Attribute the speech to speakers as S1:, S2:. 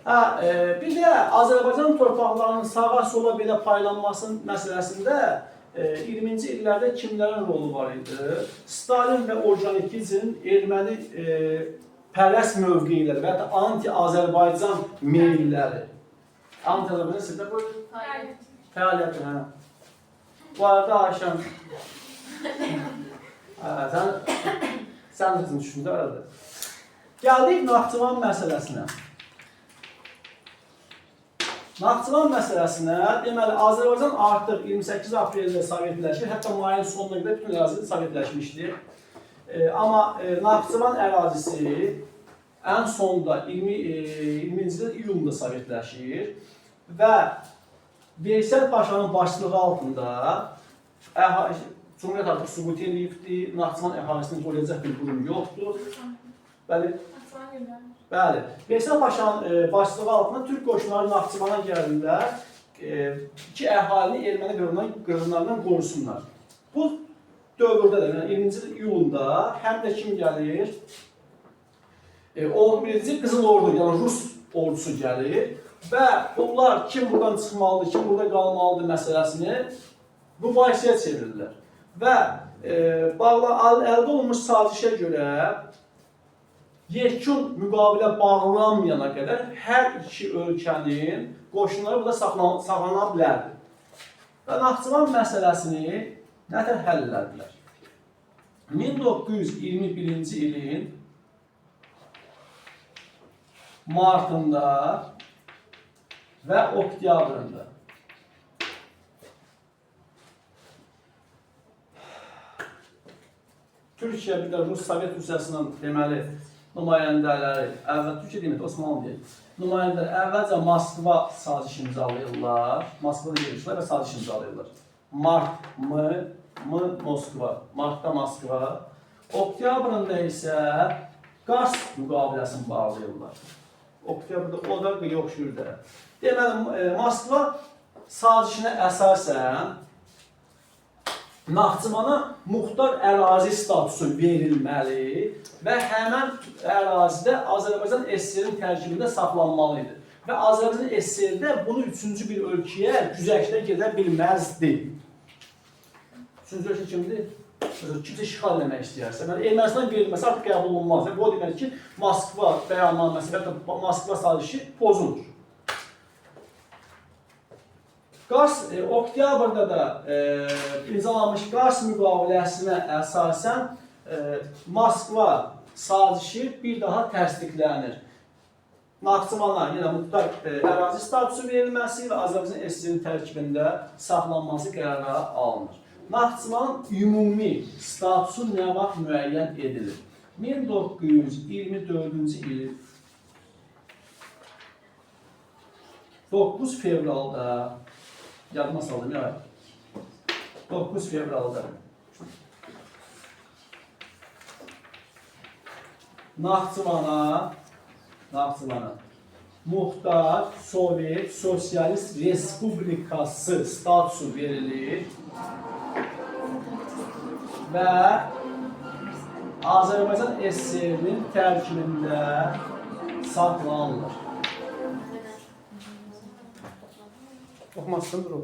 S1: Hə, bir də Azərbaycan torpaqlarının sağa sola belə paylanmasının məsələsində 20-ci illərdə kimlərin rolu var idi? Stalin və Orjonikidzenin erməni pərəst mövqeləri və hətta anti-Azərbaycan meyilləri. Anti-Azərbaycan sizdə bu fəaliyyəti, hə. Bu arada Ayşən, hə, sən də düşündün arada. Gəldik Naxçıvan məsələsinə. Naxçıvan məsələsinə, deməli, Azərbaycan artıq 28 apreldə sovetləşir, hətta mayın sonuna qədər bütün ərazi sovetləşmişdi. Amma Naxçıvan ərazisi ən sonda 20-ci iyunda sovetləşir və Veysel Paşanın başçılığı altında Cumhuriyyət artıq süqut eləyibdi, Naxçıvan əhalisini qoruyacaq bir qurum yoxdur. Bəli. Bəli. Veysel Paşanın başçılığı altında Türk qoşunları Naxçıvana gəlirlər ki, əhalini erməni qırğınlarından qorusunlar. Bu dövrdə də, yəni 20-ci iyulunda həm də kim gəlir? 11-ci Qızıl Ordu, yəni Rus ordusu gəlir və bunlar kim buradan çıxmalıdır, kim burada qalmalıdır məsələsini mübahisəyə çevirirlər. Və əldə olunmuş sazişə görə yekun müqavilə bağlanmayana qədər hər iki ölkənin qoşunları burada saxlana bilərdi. Və Naxçıvan məsələsini nətər həll elədilər? 1921-ci ilin martında və oktyabrında Türkiyə bir də Rus Sovet Rusiyasının deməli nümayəndələri, əvvəl Türkiyə demək, Osmanlı deyək. Nümayəndələr əvvəlcə Moskva sazişi imzalayırlar. Moskvada yerləşirlər və saziş imzalayırlar. Mart M, M Moskva, Martda Moskva. Oktyabrında isə Qars müqaviləsini bağlayırlar. Oktyabrda o da qıya oxşuyur da. Deməli, Moskva sazişinə əsasən Naxçıvana muxtar ərazi statusu verilməli və həmən ərazidə Azərbaycan SSR-nin tərkibində saxlanmalı idi. Və Azərbaycan SSR-də bunu üçüncü bir ölkəyə güzəştə gedə bilməzdi. Üçüncü ölkə kimdir? Məsələn, kimsə işğal eləmək istəyərsə, yəni Ermənistan verilməsi artıq qəbul olunmaz. Bu o demək ki, Moskva bəyannaməsi və hətta Moskva sazişi pozulur. Qars, oktyabrda da imzalanmış Qars müqaviləsinə əsasən Moskva sazişi bir daha təsdiqlənir. Naxçıvana yenə muxtar ərazi statusu verilməsi və Azərbaycan SSR-nin tərkibində saxlanması qərara alınır. Naxçıvanın ümumi statusu nə vaxt müəyyən edilir? 1924-cü il 9 fevralda, yadıma saldım ya, 9 fevralda Naxçıvana Muxtar Sovet Sosialist Respublikası statusu verilir və Azərbaycan SSR-nin tərkibində saxlanılır. Oxumazsın, dur.